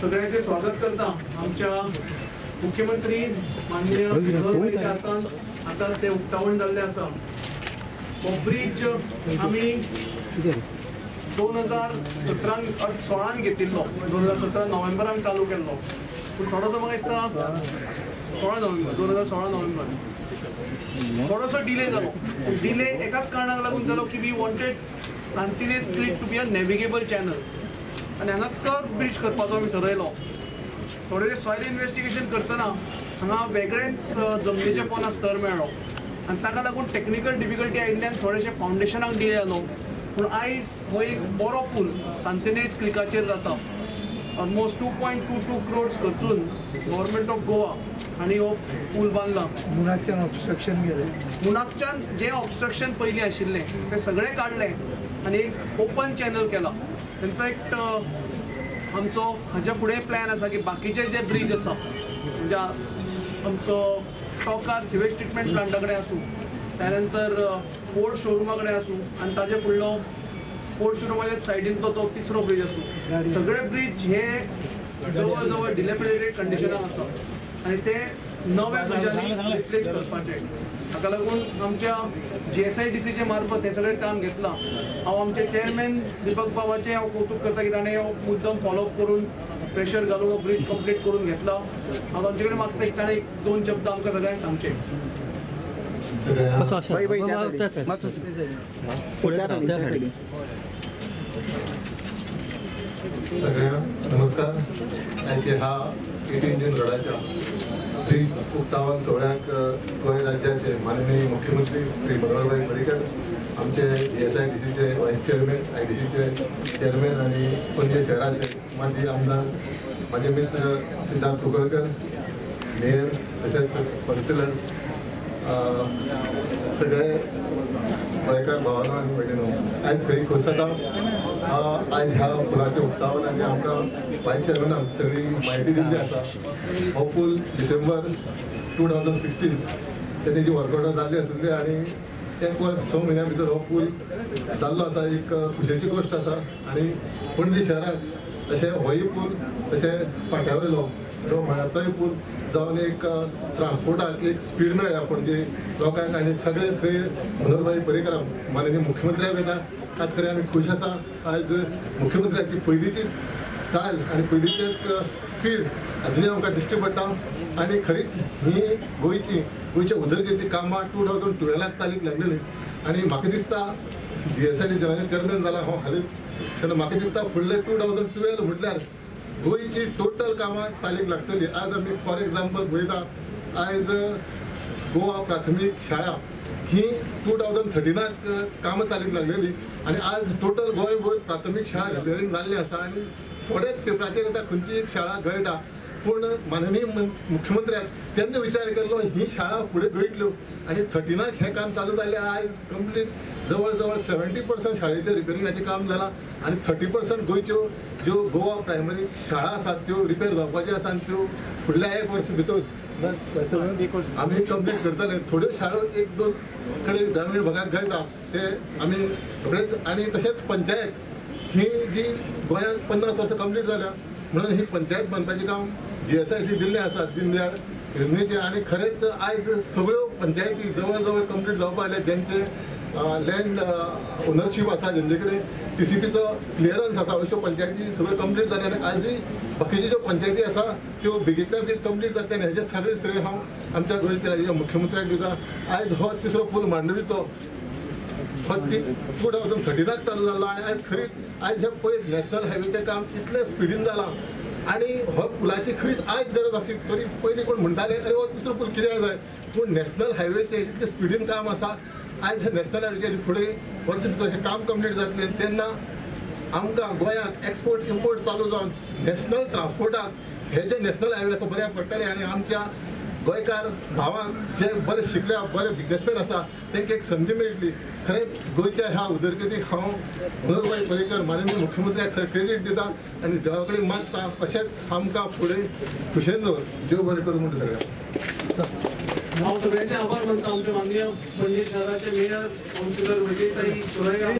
सगळ्यांचे स्वागत करता। आमच्या मुख्यमंत्री माननीय मनोहरभाईच्या हातान आतां ते उक्तावण जाल्लें आसा। हो ब्रिज आमी 2017 घेतिल्लो, 2017 नोव्हेंबरान चालू केल्लो, पूण थोडोसो म्हाका दिसता 16 नोव्हेंबर 2016 नोव्हेंबर थोडोसो डिले जालो। डिले एकाच कारणाक लागून जालो की we wanted Santinez creek to be a navigable channel आनी हांगा कर्व ब्रिज करपाचो आमी ठरयलो। थोडे सॉयल इन्वेस्टिगेशन करतना हांगा वेगळेच जमनीचे पोंदा स्तर मेळ्ळो आनी ताका लागून टॅक्निकल डिफिकल्टी आयिल्ल्यान थोडेशे फावंडेशनाक डिले जालो। पूण आयज हो एक बरो पूल सांतिनेज क्रिकाचेर जाता। ऑलमोस्ट 2.22 क्रोड्स खर्चून गव्हर्मेंट ऑफ गोवा आनी हो पूल बांदला। मुनाकच्यान ऑब्स्ट्रक्शन गेलें, मुनाकच्यान जें ऑब्स्ट्रक्शन पयलीं आशिल्लें तें सगळें काडलें आनी एक ओपन चॅनल केला। इनफॅक्ट आमचो हाज्या फुडें प्लॅन आसा की बाकीचे जे ब्रीज आसा, म्हणजे आमचो टोकार सिवेज ट्रिटमेंट प्लांटा कडेन आसूं, त्यानंतर फोर्ड शोरुमा कडेन आसूं आनी ताजे फुडलो फोर्ड शोरुमाच्या सायडीन तो तिसरो ब्रीज आसूं, सगळे ब्रीज हे जवळ जवळ डिलेपिडेटेड कंडिशनाक आसा आनी ते नव्या ब्रिजांनी रिप्लेस करपाचे। हाका लागून आमच्या GSIDCचे मार्फत हें सगळें काम घेतलां। हांव आमचे चेअरमॅन दीपक बाबाचें हांव कौतूक करता की ताणें हो मुद्दम फॉलोअप करून प्रेशर घालून हो ब्रीज कंप्लीट करून घेतला। हांव तांचे कडेन मागता एक ताणें एक दोन शब्द आमकां सगळ्यांक सांगचे। सगळ्यांक नमस्कार। आयचे ह्या 18 जून रोडाच्या ब्रीज उक्तावण सोहळ्याक गोंय राज्याचे माननीय मुख्यमंत्री श्री मनोहरभाई पर्रीकर, आमचे GSIDCचे वायस चेअरमॅन, IDCचे चेअरमॅन आनी पणजे शहराचे माजी आमदार माझे मित्र सिद्धार्थ कुंकळकर, मेयर तशेंच कौन्सिलर, सगळे गोंयकार भावांनो आनी भयणीनो, आयज खरी खोस जाता। आयज ह्या पुलाचें उक्तावण आनी आमकां वायस चेअरमॅनान सगळी म्हायती दिल्ली आसा। हो पूल डिसेंबर 2016 ते तेजी वर्क ऑर्डर जाल्ली आशिल्ली आनी एक वर्स 6 म्हयन्या भितर हो पूल जाल्लो आसा। एक खुशेची गोश्ट आसा आनी पणजी शहराक तशें होय पूल तशें फाट्या वयलो जो म्हळ्यार तोय पूल जावन एक ट्रान्सपोर्टाक एक स्पीड मेळ्ळ्या पणजे लोकांक आनी सगळे श्री मनोहरभाई पर्रीकर माननीय मुख्यमंत्र्याक येता। आज खरें आमी खूश आसा। आयज मुख्यमंत्र्याची पयलींचीच स्टायल आनी पयलींचेच स्पीड आजुनूय आमकां दिश्टी पडटा आनी खरीच ही गोंयच्या उदरगतीची कामां 2012 चालीक लागलेली आनी म्हाका दिसता GSIDC जेन्ना चेअरमॅन जाला हांव हालींच, तेन्ना म्हाका दिसता फुडले 2012 म्हटल्यार गोंयची टोटल कामां चालीक लागतली। आज आमी फॉर एग्जाम्पल पळयता, आयज गोवा प्राथमीक शाळा ही 2013 कामां चालीक लागलेली आनी आज टोटल गोंयभर प्राथमीक शाळा रिपेरींग जाल्ली आसा आनी थोडेच पेपराचेर आतां खंयची एक शाळा गळटा, पूण माननीय मुख्यमंत्र्यान तेन्ना विचार केल्लो ही शाळा फुडें गळटल्यो आनी 13 हें काम चालू जालें। आयज कंप्लीट जवळ जवळ 70% शाळेचें रिपेरिंगाचें काम जालां आनी 30% गोंयच्यो ज्यो गोवा प्रायमरी शाळा आसात त्यो रिपेर जावपाच्यो आसा आनी त्यो फुडल्या एक वर्स भितर आमी कंप्लीट करतले। थोड्यो शाळो एक दोन कडेन ग्रामीण भागाक गळटा ते आमी रोखडेच। आनी तशेंच पंचायत ही जी गोंयांत 50 वर्सां कंप्लीट जाल्या म्हणून ही पंचायत बांदपाचें काम GSIDC दिल्लें आसा दीनदयाळ योजनेचें आनी खरेंच आयज सगळ्यो पंचायती जवळ जवळ कंप्लीट जावपा आयल्या। ज्यांचे लँड ओनरशीप आसा, जेंचे कडेन TCPचो क्लियरन्स आसा, अश्यो पंचायती सगळ्यो कंप्लीट जाल्या आनी आयजूय बाकीच्यो ज्यो पंचायती आसा त्यो बेगींतल्या बेगीन कंप्लीट जातले आनी हेजें सगळें श्रेय हांव आमच्या गोंयच्या राज्याच्या मुख्यमंत्र्याक दिता। आयज हो तिसरो पूल मांडवीचो हो 2013 चालू जाल्लो आनी आयज खरीच आयज हे पळयत नॅशनल हायवेचें काम इतलें स्पिडीन जालां आनी हो पुलाची खरीच आयज गरज आसली। तरी पयलीं कोण म्हणटाले अरे हो तिसरो पूल कित्याक जाय, पूण नॅशनल हायवेचें इतलें स्पिडीन काम आसा। आयज हे नॅशनल हायवेचे फुडें वर्स भितर हें काम कंप्लीट जातलें तेन्ना आमकां गोंयांत एक्सपोर्ट इम्पोर्ट चालू जावन नॅशनल ट्रान्सपोर्टाक हे जे नॅशनल हायवे आसा बऱ्याक पडटलें आनी आमच्या गोंयकार भावांक जे बरे शिकल्या बरे बिजनेसमॅन आसा तांकां एक संदी मेळटली। खरेंच गोंयच्या ह्या उदरगतीक हांव मनोहरभाई पर्रीकर माननीय मुख्यमंत्र्याक सर क्रेडीट दिता आनी देवा कडेन मागता अशेंच आमकां फुडें खुशेन दवर, देव बरें करूं म्हणटा सगळ्यांक। हांव सगळ्यांचे आभार मानता। आमचे माननीय पणजे शहराचे मेयर कावन्सिलर विजयताई चोरयकर।